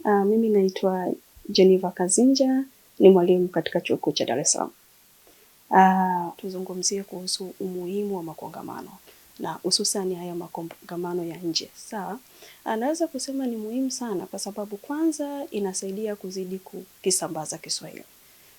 Mimi naitwa Geneva Kazinja, ni mwalimu katika Chuo Kikuu cha Dar es Salaam. Tuzungumzie kuhusu umuhimu wa makongamano na hususani haya makongamano ya nje. Sawa, naweza kusema ni muhimu sana kwa sababu kwanza inasaidia kuzidi kukisambaza Kiswahili.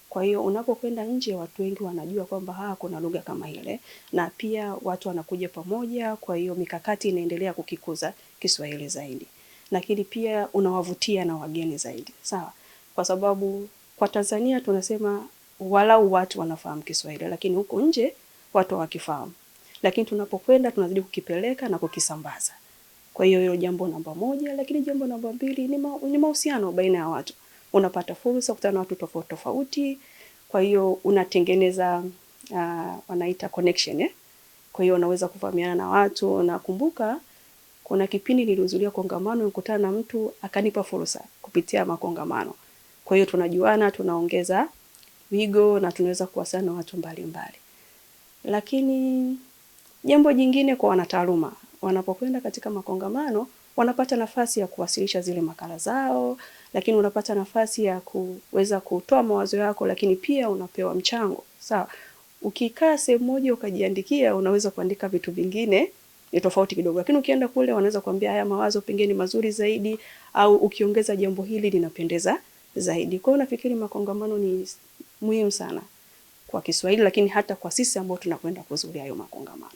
Kwa hiyo unapokwenda nje, watu wengi wanajua kwamba kuna lugha kama ile, na pia watu wanakuja pamoja. Kwa hiyo mikakati inaendelea kukikuza Kiswahili zaidi, lakini pia unawavutia na wageni zaidi, sawa, kwa sababu kwa Tanzania tunasema walau watu wanafahamu Kiswahili, lakini huko nje watu hawakifahamu. Lakini tunapokwenda tunazidi kukipeleka na kukisambaza. Kwa hiyo hilo jambo namba moja, lakini jambo namba mbili ni mahusiano baina ya watu. Unapata fursa kukutana na watu tofauti tofauti, kwa hiyo unatengeneza wanaita connection, eh? Kwa hiyo unaweza kufahamiana na watu. Nakumbuka kuna kipindi nilihudhuria kongamano, nikutana na mtu akanipa fursa kupitia makongamano. Kwa hiyo tunajuana, tunaongeza wigo na tunaweza kuwasiliana na watu mbalimbali. Lakini jambo jingine kwa wanataaluma, wanapokwenda katika makongamano wanapata nafasi ya kuwasilisha zile makala zao, lakini unapata nafasi ya kuweza kutoa mawazo yako, lakini pia unapewa mchango. Sawa. Ukikaa sehemu moja ukajiandikia, unaweza kuandika vitu vingine ni tofauti kidogo, lakini ukienda kule wanaweza kuambia haya mawazo pengine ni mazuri zaidi, au ukiongeza jambo hili linapendeza zaidi. Kwa hiyo nafikiri makongamano ni muhimu sana kwa Kiswahili, lakini hata kwa sisi ambao tunakwenda kuhudhuria hayo makongamano.